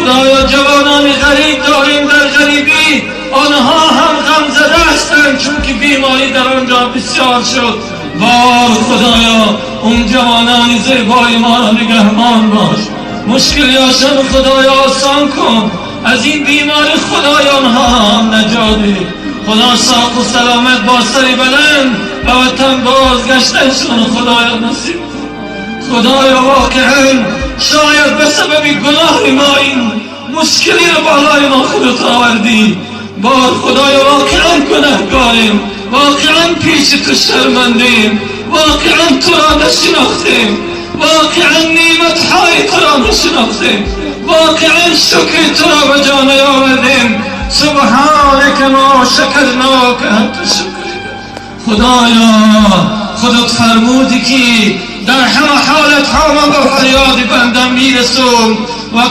Худоё, ҷавонони ғариб дорем дар ғарибӣ, онҳо ҳам ғамзада ҳастанд, чунки беморӣ дар он ҷо бисёр шуд. Бор Худоё, он ҷавонони зебои моро нигаҳбон бош, мушкилиҳошон Худоё осон кун, аз ин беморӣ Худоё онҳоро ҳам наҷот деҳ. Худо, соғу саломат бо сари баланд ба ватан бозгаштаншон Худоё насиб. Худоё, воқеан шояд ба сабаби гуноҳи мо ин мушкилиро болои мо худат овардӣ. Бор Худоё, воқеан гунаҳкорем, воқеан пеши ту шармандем, воқеан туро нашинохтем, воқеан неъматҳои туро нашинохтем, воқеан шукри туро ба ҷо наёвардем. سبحانك ما شكرناك حق شكرك. Худоё, худат фармудӣ, ки дар ҳама ҳолатҳо ман ба фарёди бандам мерасам ва